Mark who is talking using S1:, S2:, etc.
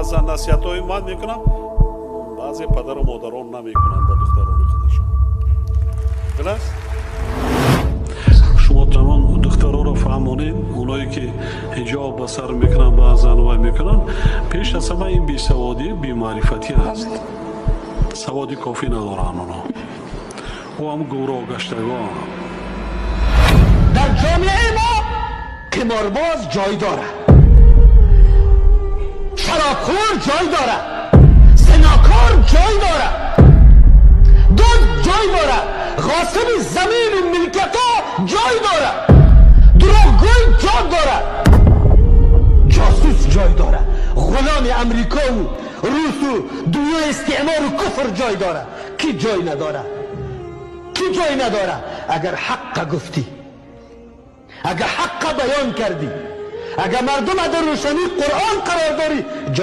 S1: Баъзан насиҳатҳои ман мекунам, баъзе падару модарон намекунанд ба духтарони худашон. Биласт, шумо тамом духтароро фаҳмонед, оное ки ҳиҷоб ба сар мекунанд, баъзан вай мекунанд. Пеш аз ҳама ин бесаводӣ, бемаърифатӣ аст, саводи кофӣ надоранд онҳо, ӯ ҳам гумроҳ гаштагон.
S2: Дар ҷомеаи мо қиморбоз ҷой дорад, шаробхӯр ҷой дорад, зинокор ҷой дорад, дузд ҷой дорад, ғосиби замину милкиятҳо ҷой дорад, дурӯғгӯй ҷой дорад, ҷосус ҷой дорад, ғуломи амрикову русу дунёи истеъмору куфр ҷой дорад. Кӣ ҷой надорад? Кӣ ҷой надорад? Агар ҳаққа гуфтӣ, агар ҳаққа баён кардӣ, агар мардум дар рӯшании Қуръон қарор дорӣ, ҷой